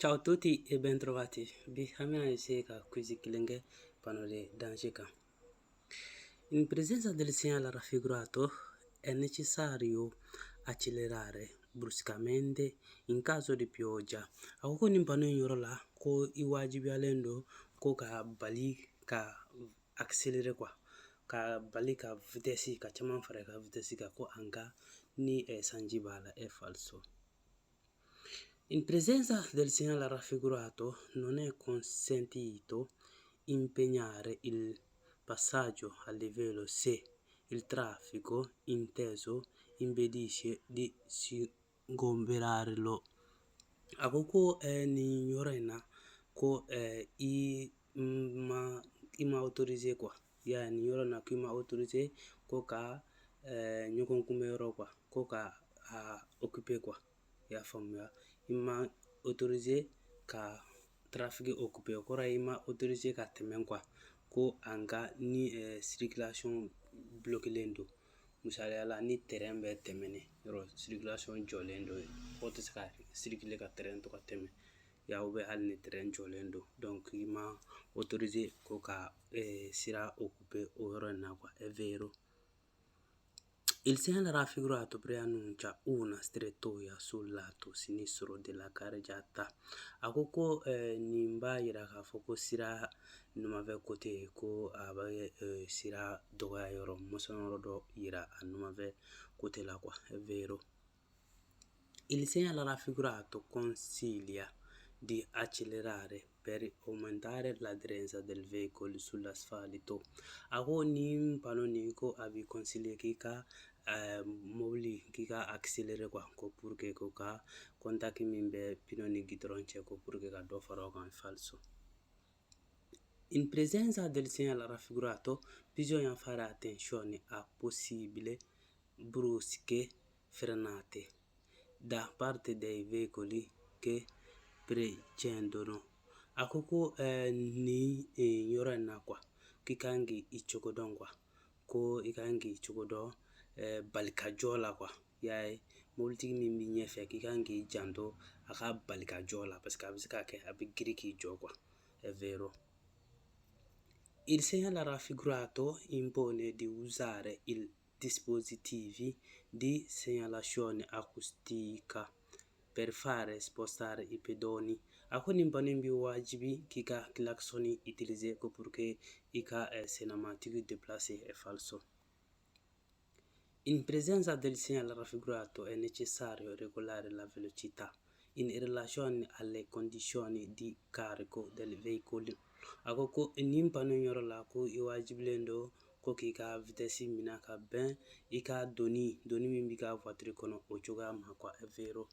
Ciao a tutti e bentrovati. Bi an bɛna essayer ka quiz kelen kɛ panneau de danger kan. In presenza del segnale raffigurato è necessario accelerare bruscamente in caso di pioggia. A ko ko nin panneau in yɔrɔ la, ko i wajibiyalen don ko ka bali ka accélérer quoi, ka bali ka vitesse ka caman fara i ka vitesse kan, ko en cas ni sanji b'a la. È falso. In presenza del segnale raffigurato non è consentito impegnare il passaggio a livello se il traffico intenso impedisce di sgomberarlo. A ko ko nin yɔrɔ in na, ko i ma autorisé quoi. Ya nin yɔrɔ in na, ko i ma autorisé ko ka ɲɔgɔn kunbɛ yɔrɔ quoi, ko ka a occuper quoi. I y'a faamuya, i ma autorisé ka trafic occuper, o kɔrɔ ye i ma autorisé ka tɛmɛ quoi, ko en cas ni circulation bloquélen don. Misaliya la, ni train bɛ tɛmɛnen yɔrɔ, circulation jɔlen don, mɔgɔ tɛ se ka circuler ka train to ka tɛmɛ ya, ou bien hali ni train jɔlen don, donc i ma autorisé ko ka sira occuper o yɔrɔ in na quoi. È vero. Il segnale raffigurato preannuncia una strettoia sul lato sinistro della carreggiata. A ko ko nin b'a yira k'a fɔ ko sira numanfɛ côté, ko a bɛ sira dɔgɔya yɔrɔ mɔsɔn yɔrɔ dɔ yira a numanfɛ côté la quoi. È vero. Il segnale raffigurato consiglia di accelerare per aumentare l'aderenza del veicolo sull'asfalto. A ko nin panneau nin, ko a b'i conseiller k'i ka mobili, k'i ka accélérer quoi, ko pour que ko ka contact min bɛ pneu ni goudron cɛ, ko pour que ka dɔ fara o kan. Falso. In presenza del segnale raffigurato, bisogna fare attenzione a possibili brusche frenate da parte dei veicoli che precedono. A ko ko nin yɔrɔ in na quoi, k'i kan k'i cogo dɔn quoi, ko i kan k'i cogo dɔn balikajɔ la quoi. I y'a ye, mobilitigi min b'i ɲɛfɛ, k'i kan k'i janto a ka balikajɔ la, parce que a bɛ se ka kɛ a bɛ girin k'i jɔ quoi. È vero. Il segnale raffigurato impone di usare i dispositivi di segnalazione acustica per fare spostare i pedoni. A ko nin panneau in b'i wajibi k'i ka klaxon utiliser ko pour que i ka sennamatigi déplacer. È falso. In presenza del segnale raffigurato è necessario regolare la velocità in relazione alle condizioni di carico del veicolo. A ko ko nin panneau in yɔrɔ la, ko i wajibilen don ko k'i ka vitesse minɛ ka bɛn i ka doni min b'i ka voiture kɔnɔ, o cogoya ma quoi. È vero.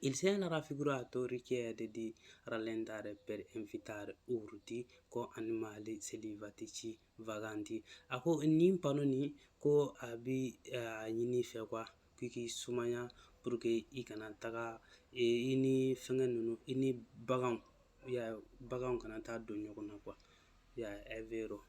Il segnale raffigurato richiede di rallentare per evitare urti con animali selvatici vaganti. A ko nin panneau nin, ko a bi a ɲini i fɛ quoi, k'i k'i sumaya pour que i kana taga i ni fɛngɛ ninnu, i ni baganw ya, baganw kana taa don ɲɔgɔn na quoi. Ya, è vero.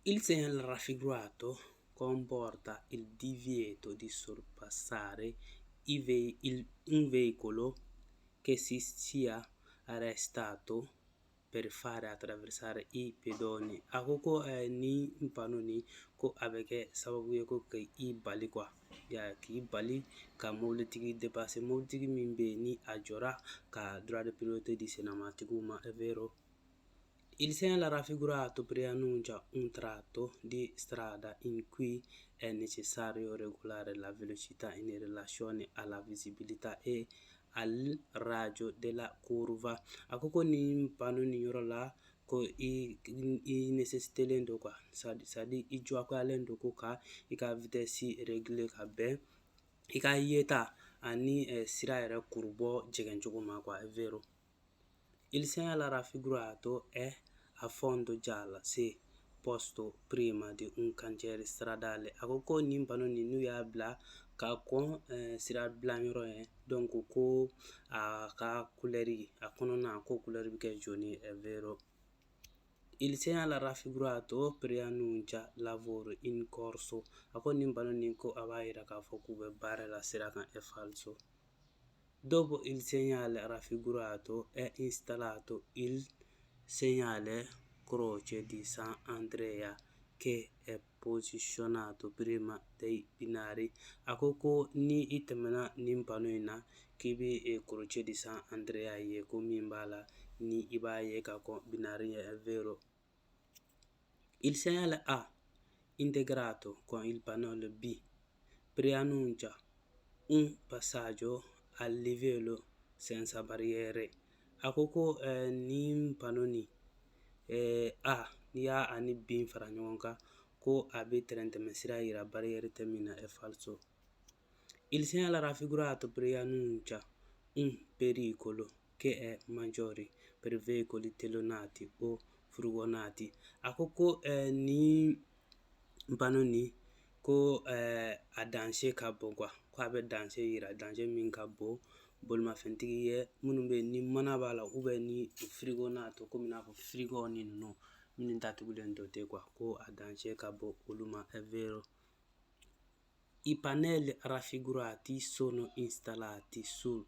Il segnale raffigurato comporta il divieto di sorpassare un veicolo che si sia arrestato per fare attraversare i pedoni. A ko ko nin panneau nin, ko a bɛ kɛ sababu ye ko k'i bali quoi, ya k'i bali ka mobilitigi dépasser, mobilitigi min bɛ yen ni a jɔra ka droit de priorité di sennamatigiw ma. È vero. Il segnale raffigurato preannuncia un tratto di strada in cui è necessario regolare la velocità in relazione alla visibilità e al raggio della curva. A ko ko nin panneau nin yɔrɔ la, ko i nécessitélen don quoi, c'est à dire i diyagoyalen don ko ka i ka vitesse régler ka bɛn i ka yeta ani sira yɛrɛ kurubɔ jɛgɛncogo ma quoi. È vero. Il segnale raffigurato è a fondo giallo se posto prima di un cantiere stradale. A ko ko nin panneau nin, n'u y'a bila ka kɔn sira bilayɔrɔ ye, donc ko a ka couleur a kɔnɔna, ko couleur bɛ kɛ jaune. È vero. Il segnale raffigurato preannuncia lavori in corso. A ko nin panneau nin, ko a b'a yira k'a fɔ k'u bɛ baara la sira kan. È falso. Dopo il segnale raffigurato è installato il segnale Croce di San Andrea che è posizionato prima dei binari. A ko ko ni i tɛmɛna nin panneau in na, k'i bɛ Croce di San Andrea ye, ko min b'a la ni i b'a ye ka kɔn binari ɲɛ, è vero. Il segnale A integrato con il pannello B preannuncia un passaggio a livello senza barriere. A ko ko nin panneau nin A n'i y'a ani B fara ɲɔgɔn kan, ko a bɛ tɛrɛn sira yira barrière tɛ min na, è falso. Il segnale raffigurato preannuncia un pericolo che è maggiore per veicoli tellonati o furgonati. A ko ko nin panneau nin ko a danger ka bon quoi, ko a bɛ danger yira, danger min ka bon bolimafɛntigi ye minnu bɛ yen ni mana b'a la ou bien ni furgonato, komi n'a fɔ frigo ni ninnu minnu datugulen dɔ tɛ quoi, ko a danger ka bon olu ma, è vero. I pannelli raffigurati sono installati su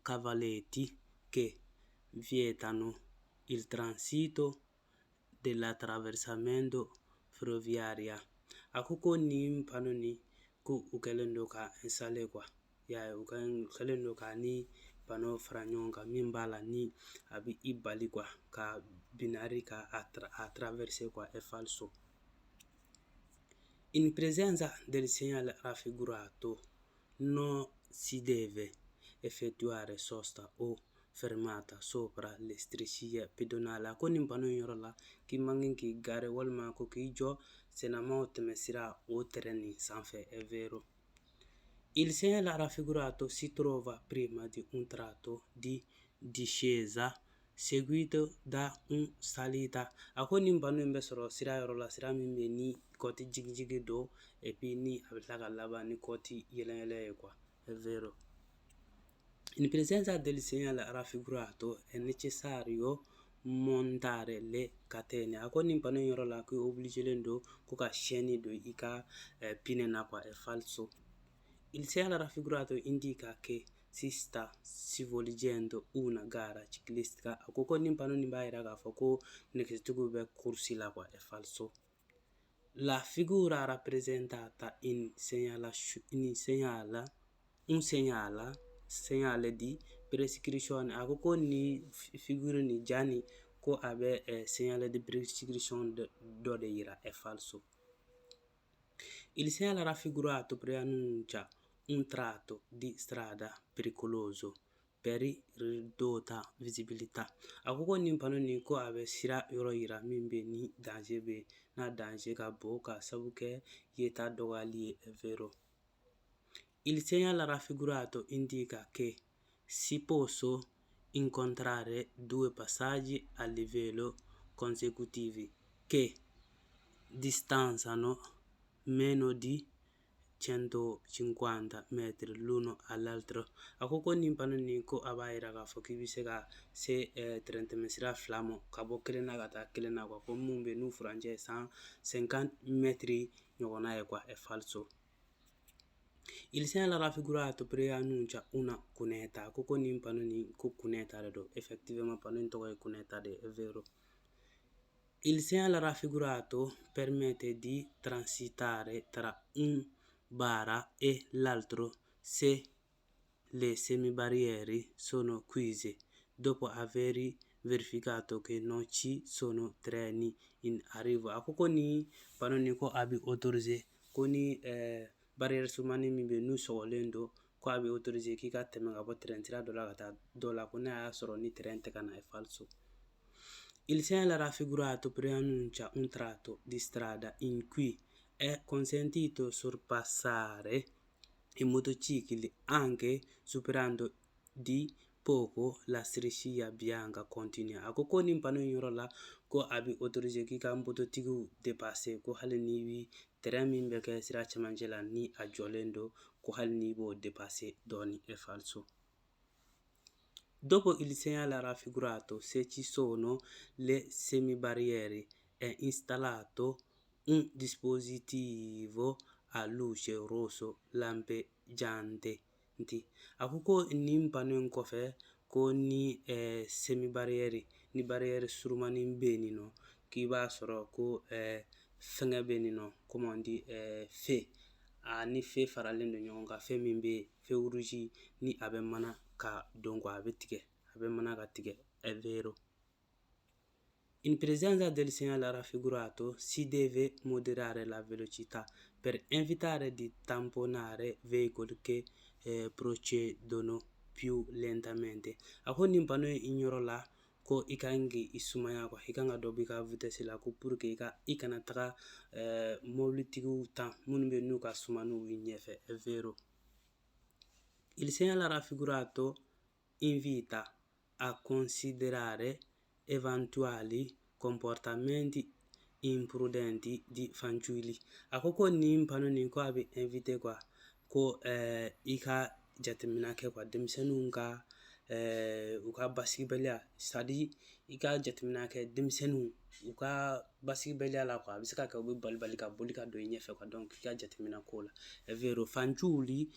cavalletti che vietano il transito dell'attraversamento ferroviaria. A ko ko nin panneau nin ko u kɛlen don ka installer quoi, i y'a ye, u kɛlen don ka ni panneau fara ɲɔgɔn kan min b'a la ni a bɛ i bali quoi ka binari ka a traverser quoi, è falso. In presenza del segnale raffigurato non si deve effettuare sosta o fermata sopra le strisce pedonali. A ko nin panneau in yɔrɔ la k'i man kan k'i garer walima ko k'i jɔ sennamaw tɛmɛsira o tɛrɛn nin sanfɛ, è vero. Il segnale raffigurato si trova prima di un tratto di discesa seguito da un salita. A ko nin panneau in bɛ sɔrɔ sira yɔrɔ la, sira min bɛ ni côte jigijigi don et puis ni a bɛ tila ka laban ni côte yɛlɛyɛlɛ ye quoi, è vero. In presenza del segnale raffigurato è necessario montare le catene. A ko nin panneau in yɔrɔ la k'i obligé don ko ka chaîne don i ka pneu na quoi, è falso. Il segnale raffigurato indica che si sta svolgendo una gara ciclistica. A ko ko nin panneau nin b'a yira k'a fɔ ko nɛgɛsotigiw bɛ course la quoi, è falso. La figura rappresentata in segnala, in segnala un segnala segnale di prescrizione. A ko ko ni figure ni ja nin ko a bɛ segnale di prescrizione dɔ de yira, è falso. Il segnale raffigurato preannuncia un tratto di strada pericoloso per ridotta visibilità. A ko ko nin panneau nin ko a bɛ sira yɔrɔ yira min bɛ ni danger bɛ n'a danger ka bon ka sabu kɛ yeta dɔgɔyali ye, è vero. Il segnale raffigurato indica che si possono incontrare due passaggi a livello consecutivi che distanzano meno di 150 metri l'uno all'altro. A ko ko nin panneau nin ko a b'a yira k'a fɔ k'i bɛ se ka se tɛrɛn tɛmɛsira fila ma ka bɔ kelen na ka taa kelen na quoi, ko mun bɛ yen n'u furancɛ ye 150 mètres ɲɔgɔnna ye quoi, è falso. Il segnale raffigurato preannuncia una cunetta. A ko ko nin panneau nin ko cunetta de don, effectivement panneau in tɔgɔ ye cunetta de, è vero. Il segnale raffigurato permette di transitare tra un bara e l'altro se le semibarriere sono chiuse, dopo aver verificato che non ci sono treni in arrivo. A ko ko nin panneau nin ko a bɛ autoriser ko ni barrière surumani min bɛ yen n'u sɔgɔlen don, ko a bɛ autoriser k'i ka tɛmɛ ka bɔ tɛrɛn sira dɔ la ka taa dɔ la, ko n'a y'a sɔrɔ ni tɛrɛn tɛ ka na, è falso. Il segnale raffigurato preannuncia un tratto di strada in cui è consentito sorpassare i motocicli anche superando di poco la striscia bianca continua. A ko ko nin panneau in yɔrɔ la ko a bɛ autoriser k'i ka mototigiw dépasser, ko hali n'i bi tɛrɛn min bɛ kɛ sira cɛmancɛ la ni a jɔlen don, ko hali n'i b'o dépasser dɔɔni, è falso. Dopo il segnale raffigurato, se ci sono le semibarriere, è installato un dispositivo a luce rosso lampeggiante Nti a ko ko nin panneau in kɔfɛ ko ni semi barrière ni barrière surumani bɛ yen nɔ, k'i b'a sɔrɔ ko fɛngɛ bɛ yen nɔ, comment on dit, feu, a ni feu faralen don ɲɔgɔn kan, feu min bɛ yen, feu rouge, ni a bɛ mana ka don quoi, a bɛ tigɛ, a bɛ mana ka tigɛ. È vero. In presenza del segnale raffigurato si deve moderare la velocità per evitare di tamponare veicoli che procedono più lentamente. A ko nin panneau in yɔrɔ la ko i kan k'i sumaya quoi, i kan ka dɔ bɔ i ka vitesse la ko pour que i kana taga mobilitigiw tan minnu bɛ n'u ka suma n'u b'i ɲɛfɛ. È vero. Il segnale raffigurato invita a considerare eventuali comportamenti imprudenti di fanciulli. A ko ko nin panneau nin ko a bɛ inviter quoi, ko i ka jateminɛ kɛ quoi, denmisɛnninw ka u ka basigibaliya, c'est à dire i ka jateminɛ kɛ denmisɛnninw u ka basigibaliya la quoi, a bɛ se ka kɛ u bɛ bali bali ka boli ka don i ɲɛfɛ quoi, donc i ka jateminɛ k'o la. È vero. Fanciulli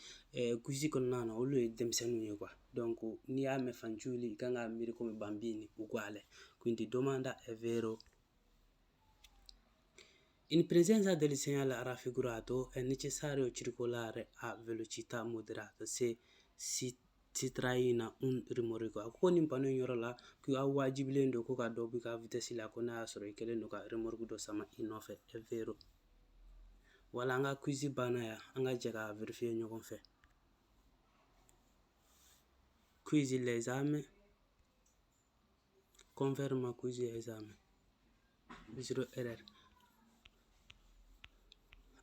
quiz kɔnɔna na, olu ye denmisɛnninw ye quoi, donc n'i y'a mɛn fanciulli, i kan k'a miiri komi bambini uguale. Quindi domanda è vero. In presenza del segnale raffigurato è necessario circolare a velocità moderata se si traina un rimorchio. A ko nin panneau in yɔrɔ la ko a wajibilen don ko ka dɔ bɔ i ka vitesse la ko n'a y'a sɔrɔ i kɛlen don ka remorque dɔ sama i nɔfɛ. È vero. Wala an ka quiz banna yan, an ka jɛ k'a vérifier ɲɔgɔn fɛ. Quiz l'esame, conferma quiz esame, zéro erreur.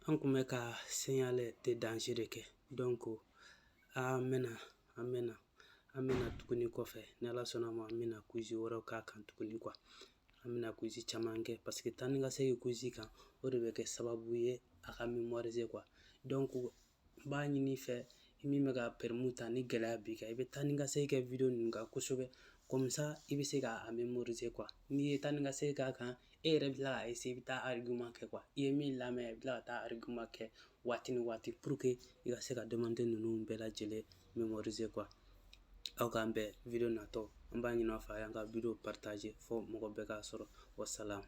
An kun bɛ ka signal de danger de kɛ, donc an bɛna tuguni kɔfɛ, ni Ala sɔnna ma, an bɛna quiz wɛrɛw k'a kan tuguni quoi. An bɛna quiz caman kɛ parce que taa ni ka segin quiz kan, o de bɛ kɛ sababu ye a ka mémoriser quoi. Donc n b'a ɲini i fɛ, i min bɛ ka permis ta ni gɛlɛya b'i kan, i bɛ taa ni ka segin kɛ vidéo ninnu kan kosɛbɛ, comme ça i bɛ se k'a mémoriser quoi. N'i ye taa ni ka segin k'a kan, e yɛrɛ bɛ tila k'a essayer, i bɛ taa argument kɛ quoi, i ye min lamɛn, i bɛ tila ka taa argument kɛ waati ni waati pour que i ka se ka demande ninnu bɛɛ lajɛlen mémoriser quoi. Aw k'an bɛn vidéo natɔ. An b'a ɲini aw fɛ, a y'an ka vidéo partager fo mɔgɔ bɛɛ k'a sɔrɔ. Wassalam.